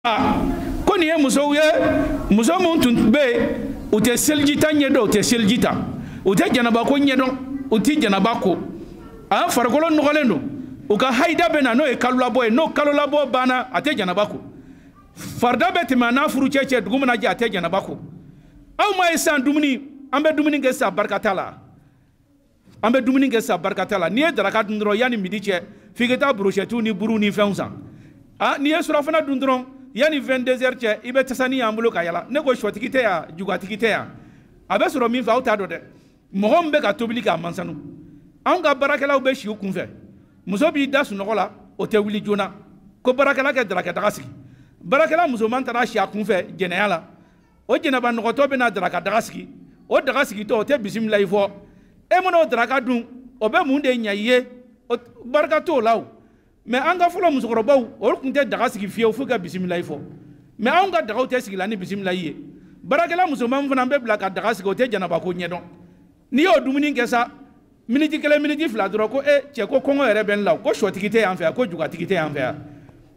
Ko nin ye musow ye, muso mun tun bɛ yen, u tɛ selijita ɲɛdɔn, u tɛ seliji ta, u tɛ janaba ko ɲɛdɔn, u tɛ janaba ko, a farikolo nɔgɔlen don. U ka hayida bɛ na, n'o ye kalolabɔ ye, n'o kalolabɔ banna, a tɛ janaba ko. Farida bɛ tɛmɛ a n'a furucɛ cɛ, dugu mana jɛ, a tɛ janaba ko. Aw ma ye sisan, dumuni, an bɛ dumuni kɛ sisan, barika t'a la. An bɛ dumuni kɛ sisan, barika t'a la. N'i ye daraka dun dɔrɔn, yanni midi cɛ, f'i ka taa brochette ni buru ni fɛnw san. Ah, n'i ye surafana dun dɔrɔn, yanni 22 heures cɛ, i bɛ tasani y'an bolo ka yala. Ne ko sɔtigi tɛ yan, jugatigi tɛ yan, a bɛ sɔrɔ min fɛ, aw t'a dɔn dɛ. Mɔgɔ min bɛ ka tobili k'a man sanu, anw ka baarakɛlaw bɛ si u kunfɛ. Muso b'i da sunɔgɔ la, o tɛ wuli joona, ko baarakɛla kɛ daraka daga sigi. Baarakɛla musoman taara si a kunfɛ jɛnɛya la, o jɛnɛba nɔgɔtɔ bɛna daraka daga sigi. O daga sigitɔ, o tɛ bisimilayi fɔ. E mana o daraka dun, o bɛ mun de ɲɛ i ye? Barika t'o la o. Mɛ an ka fɔlɔ musokɔrɔbaw, olu tun tɛ daga sigi fiyewu f'u ka bisimilayi fɔ. Mɛ anw ka dagaw tɛ sigi la ni bisimilayi ye. Baarakɛla musoman fana bɛ bila ka daga sigi, o tɛ janaba ko ɲɛdɔn. N'i y'o dumuni kɛ sa, miniti 1, miniti 2 dɔrɔn, ko e cɛ, ko kɔngɔ yɛrɛ bɛ n la, ko sɔtigi tɛ yan fɛ yan, ko jugatigi tɛ yan fɛ yan,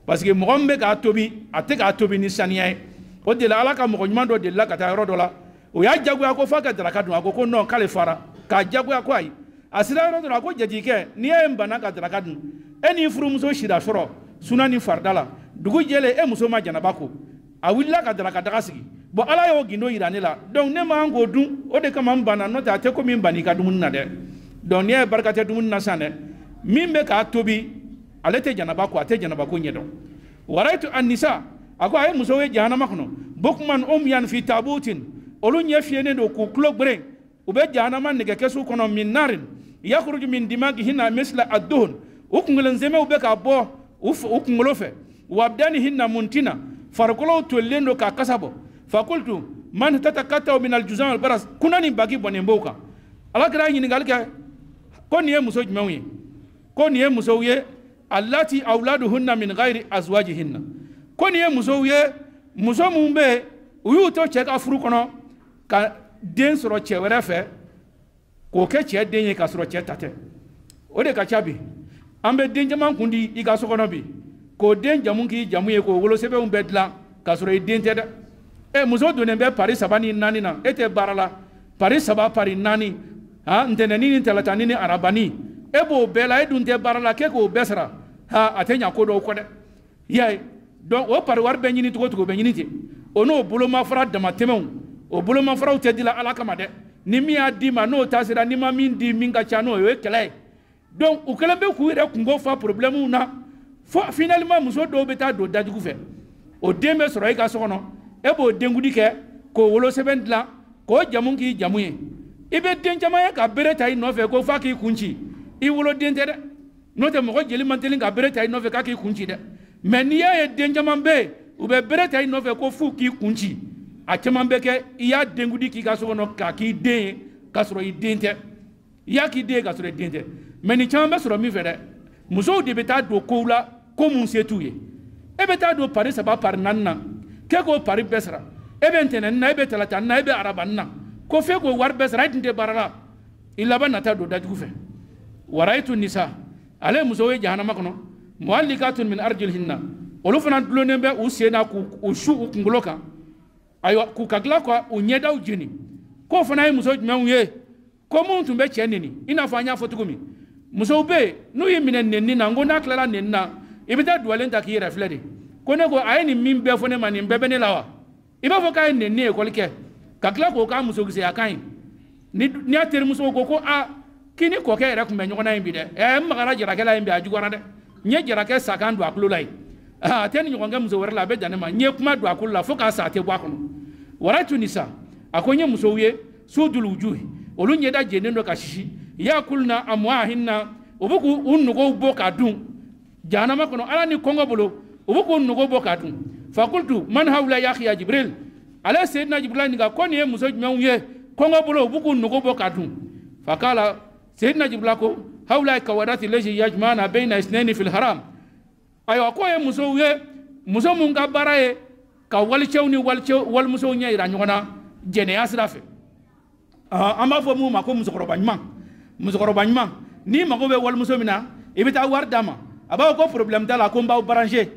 parce que mɔgɔ min bɛ k'a tobi, a tɛ k'a tobi ni saniya ye. O de la, Ala ka mɔgɔ ɲuman dɔ delila ka taa yɔrɔ dɔ la, o y'a jagoya ko f'a ka daraka dun. A ko ko non, k'ale fara k'a jagoya ko ayi. A sera yɔrɔ dɔ la, a ko jatigikɛ, n'i y'a ye n banna ka daraka dun, e n'i furumuso sira sɔrɔ suna ni farida la, dugu jɛlen, e muso ma janaba ko, a wulila ka daraka daga sigi. Bon, Ala y'o gindo yira ne la, donc ne man k'o dun, o de kama n banna. N'o tɛ, a tɛ komi n banna i ka dumuni na dɛ. Donc n'i y'a ye barika tɛ dumuni na sisan dɛ, min bɛ k'a tobi, ale tɛ janaba ko, a tɛ janaba ko ɲɛdɔn. Waraitu anisa, a ko a ye musow ye jahanama kɔnɔ, bukman umyan fi tabutin, olu ɲɛ fiyɛnen don k'u tulo gberen, u bɛ jahanama nɛgɛkɛsu kɔnɔ, min narin yakhruju min dimagihinna misla adduhun, u kunkolo zɛmɛw bɛ ka bɔ u kunkolo fɛ, wabdanihinna muntina, farikolow tolilen don k'a kasa bɔ. Fakultu man tatakataw min aljuzam albaras, kuna ni bagi bɔnnen b'o kan. Ala kɛra ɲininkali kɛ ko nin ye muso jumɛnw ye? Ko nin ye musow ye, allati awladuhunna min ghairi azwajihinna, ko nin ye musow ye, muso mun bɛ yen, u y'u to cɛ ka furu kɔnɔ ka den sɔrɔ cɛ wɛrɛ fɛ, k'o kɛ cɛ den ye, k'a sɔrɔ cɛ ta tɛ. O de ka ca bi. An bɛ den caman kun di i ka so kɔnɔ bi, k'o den jamu k'i jamu ye, k'o wolosɛbɛnw bɛɛ dilan, k'a sɔrɔ i den tɛ dɛ. E muso donnen bɛ pari 3 ni 4 na, e tɛ baara la, pari 3, pari 4, han, ntɛnɛni ni talatani ni arabani, e b'o bɛɛ la, e dun tɛ baara la, k'e k'o bɛɛ sara, ha, a tɛ ɲa ko dɔw kɔ dɛ. I y'a ye, donc o pari wari bɛ ɲini cogo cogo, bɛ ɲini ten. O n'o bolomafara damatɛmɛw, o bolomafaraw tɛ di la Ala kama dɛ. Ni min y'a d'i ma, n'o ta sera, n'i ma min di, min ka ca n'o ye, o ye kɛlɛ ye. Donc u kɛlen bɛ k'u yɛrɛ kungo fa problème na, fo finalement muso dɔw bɛ taa don dajugu fɛ. O den bɛ sɔrɔ e ka so kɔnɔ, e b'o denkudi kɛ k'o wolosɛbɛn dilan, k'o jamu k'i jamu ye. I bɛ den caman ye ka bere ta i nɔfɛ ko f'a k'i kun ci. I woloden tɛ dɛ, n'o tɛ mɔgɔ jeli man teli ka bere ta i nɔfɛ k'a k'i kun ci dɛ. Mɛ n'i y'a ye den caman bɛ yen, u bɛ bere ta i nɔfɛ ko f'u k'i kun ci, a caman bɛ kɛ i y'a denkudi k'i ka so kɔnɔ k'a k'i den ye, k'a sɔrɔ i den tɛ. I y'a k'i den ye, k'a sɔrɔ i den tɛ. Mɛ nin caman bɛ sɔrɔ min fɛ dɛ, musow de bɛ taa don kow la, ko mun se t'u ye. E bɛ taa don pari 3, pari 4 na, k'e k'o pari bɛɛ sara. E bɛ ntɛnɛn na, e bɛ talata na, e bɛ arabani na, ko f'e k'o wari bɛɛ sara, e tun tɛ baara la, i laban nata don dajugu fɛ. Warayitu nisa, ale musow ye jahanama kɔnɔ, muallikatun min arjulihinna, olu fana dulonnen bɛ u sen na k'u su u kunkolo kan, ayiwa, k'u ka tila ka u ɲɛdaw jeni. K'o fana ye muso jumɛnw ye? Ko mun tun bɛ cɛ neni, i n'a fɔ an y'a fɔ cogo min, musow bɛ yen, n'u y'i minɛ nɛnini na, n ko n'a tilala nɛnini na, i bɛ taa duwalen ta k'i yɛrɛ filɛ de. Ko ne ko a ye nin min bɛɛ fɔ ne ma, nin bɛɛ bɛ ne la wa? I b'a fɔ k'a ye nɛnini ekɔli kɛ, ka tila k'o k'a musokisɛya kan ye. Ni n'i y'a terimusow ko a k'i ni kɔkɛ yɛrɛ tun bɛ ɲɔgɔn na yen bi dɛ, ɛ, n magara jarakɛ la yen bi, a juguyara dɛ, n ye jarakɛ sakan don a tulo la yen, a tɛ ni ɲɔgɔn kɛ muso wɛrɛ la, a bɛ dan ne ma, n ye kuma don a tulo la fo k'a sa, a tɛ bɔ a kɔnɔ. Waratu nisa, a ko n ye musow ye, sudul wujuh, olu ɲɛda jenen don ka sisi, yakulna amwahinna, u bɛ k'u nogow bɔ k'a dun jahanama kɔnɔ, Ala ni kɔngɔ bolo, u bɛ k'u nogo bɔ k'a dun. Fakultu man hawla ya akhi ya Jibril, ale Seydina Jibril ɲininka ko nin ye muso jumɛnw ye, kɔngɔ bolo, u bɛ k'u nogo bɔ k'a dun? Fakala, Seydina Jibril ko hawla kawadati lezi yajmana bayna isnaini fil haram, ayiwa, k'o ye musow ye, muso mun ka baara ye ka walicɛw ni walicɛw walimusow ɲɛ yira ɲɔgɔn na jɛnɛya sira fɛ. An b'a fɔ mun ma ko musokɔrɔba ɲuman. Musokɔrɔba ɲuman, n'i mago bɛ walimuso min na, i bɛ taa wari d'a ma, a b'a fɔ ko problème t'a la, ko n b'aw brancher.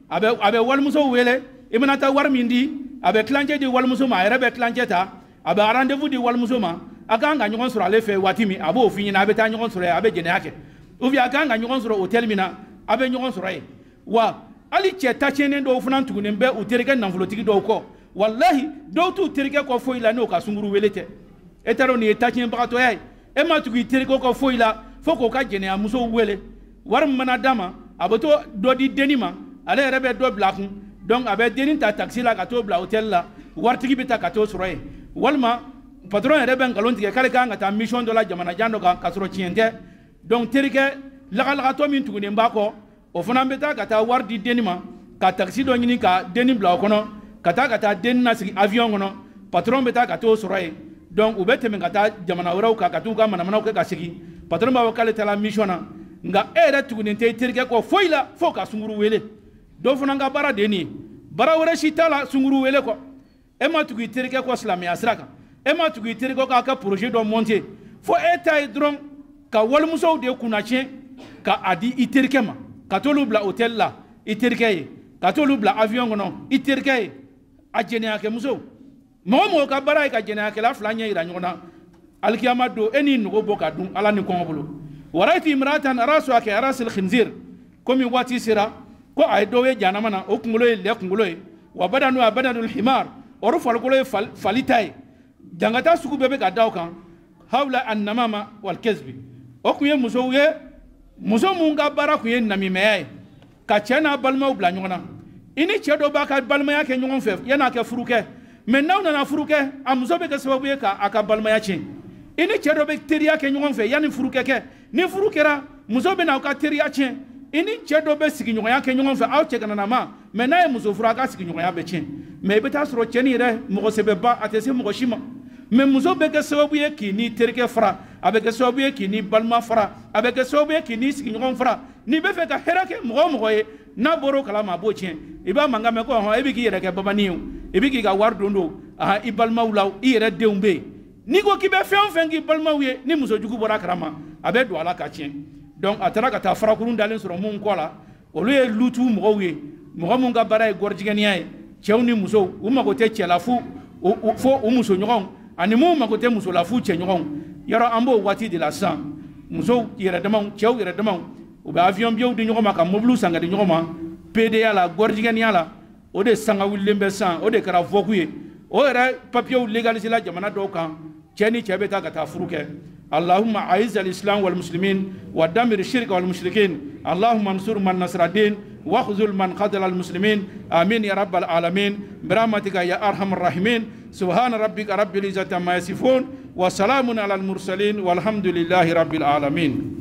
A bɛ walimusow wele. i bɛna taa wari min di a bɛ tilancɛ di walimuso ma a yɛrɛ bɛ tilancɛ ta a bɛ rendez-vous di walimuso ma a kan ka ɲɔgɔn sɔrɔ ale fɛ waati min a b'o f'i ɲɛna a bɛ taa ɲɔgɔn sɔrɔ yen a bɛ jɛnɛya kɛ ou bien a kan ka ɲɔgɔn sɔrɔ hôtel min na a bɛ ɲɔgɔn sɔrɔ yen wa hali cɛ ta tiɲɛnen dɔw fana tugunnen bɛ u terikɛ nafolotigi dɔw kɔ walahi dɔw t'u terikɛ kɔ foyi la n'o ka sunguru wele tɛ e t'a dɔn nin ye tatiɲɛbagatɔya ye e ma tugu i terikɛ kɔ foyi la fo k'o ka jɛnɛyamusow wele wari min mana d'a ma a bɛ to dɔ di denni ma ale yɛrɛ bɛ dɔ bila a kun donc a bɛ denni ta taxi la ka t'o bila hôtel la waritigi bɛ taa ka t'o sɔrɔ yen walima patron yɛrɛ bɛ nkalon tigɛ k'ale kan ka taa mission dɔ la jamanajan dɔ kan k'a sɔrɔ tiɲɛ tɛ donc terikɛ lagalagatɔ min tugunnen b'a kɔ o fana bɛ taa ka taa wari di denni ma ka taxi dɔ ɲini ka denni bila o kɔnɔ ka taa denni lasigi avion kɔnɔ patron bɛ taa ka t'o sɔrɔ yen donc u bɛ tɛmɛ ka taa jamana wɛrɛw kan ka t'u ka manamanaw kɛ ka segin patron b'a fɔ k'ale taara mission na nka e yɛrɛ tugunnen tɛ i terikɛ kɔ foyi la fo ka sunguru wele dɔw fana ka baara de ye nin ye baara wɛrɛ si t'a la sunguru wele kɔ e ma tugu i terikɛ kɔ silamɛya sira kan e ma tugu i terikɛ k'a ka projet dɔ monter fo e ta ye dɔrɔn ka walimusow de kunnatiɲɛ ka a di i terikɛ ma ka t'olu bila hôtel la i terikɛ ye ka t'olu bila avion kɔnɔ i terikɛ ye a jɛnɛyakɛmuso mɔgɔ mɔgɔ ka baara ye ka jɛnɛyakɛla fila ɲɛ yira ɲɔgɔn na alikiyama don e n'i nogo bɔ ka dun ala ni kɔngɔ bolo warayiti imratan rasuha ka rasil khinzir komi waati sera ko a ye dɔw ye jahanama na o kunkolo ye lɛ kunkolo ye wa badanu a badanul himar olu farikolo ye fali ta ye jangata sugu bɛɛ bɛ ka da o kan hawla annamama wal kasbi o kun ye musow ye muso mun ka baara kun ye namimɛya ye ka cɛ n'a balimaw bila ɲɔgɔn na i ni cɛ dɔ b'a ka balimaya kɛ ɲɔgɔn fɛ yan'a kɛ furu kɛ mɛ n'aw nana furu kɛ a muso bɛ kɛ sababu ye k'a ka balimaya tiɲɛ i ni cɛ dɔ bɛ teriya kɛ ɲɔgɔn fɛ yanni furu kɛ kɛ ni furu kɛra muso bɛ n'aw ka teriya tiɲɛ i ni cɛ dɔ bɛ sigiɲɔgɔnya kɛ ɲɔgɔn fɛ aw cɛ kana na ma mɛ n'a ye muso furu a ka sigiɲɔgɔnya bɛ tiɲɛ mɛ i bɛ taa sɔrɔ cɛnin yɛrɛ mɔgɔ sɛbɛba a tɛ se mɔgɔ si ma mɛ muso bɛ kɛ sababu ye k'i ni terikɛ fara a bɛ kɛ sababu ye k'i ni balima fara a bɛ kɛ sababu ye k'i ni sigiɲɔgɔn fara n'i bɛ fɛ ka hɛrɛ kɛ mɔgɔ o mɔgɔ ye n'a bɔra o kalama a b'o tiɲɛ i b'a mankan mɛn ko ɔhɔn e bɛ k'i yɛrɛ kɛ babani ye o i bɛ k'i ka wari don don i balimaw la i yɛrɛ denw bɛ yen n'i ko k'i bɛ fɛn o fɛn k'i balimaw ye ni muso jugu bɔra a kalama a bɛ don a la ka tiɲɛ donc a taara ka taa farakurun dalen sɔrɔ mun kɔ la olu ye lutu mɔgɔw ye mɔgɔ mun ka baara ye gɔrɔjigɛniya ye cɛw ni musow u mago tɛ cɛ la fo u musoɲɔgɔnw ani mun mago tɛ muso la f'u cɛɲɔgɔnw yɔrɔ an b'o waati de la sisan musow yɛrɛ damaw cɛw yɛrɛ damaw u bɛ avion biyew di ɲɔgɔn ma ka mobiliw san ka di ɲɔgɔn ma PDA la gɔrɔjigɛniya la o de sanga wulilen bɛ sisan o de kɛra vogue ye o yɛrɛ papiyew légalisé la jamana dɔw kan cɛ ni cɛ bɛ taa ka taa furu kɛ اللهم أعز الإسلام والمسلمين ودمر الشرك والمشركين اللهم انصر من نصر الدين واخذل من قتل المسلمين آمين يا رب العالمين برحمتك يا أرحم الراحمين سبحان ربك رب العزة عما يصفون وسلام على المرسلين والحمد لله رب العالمين.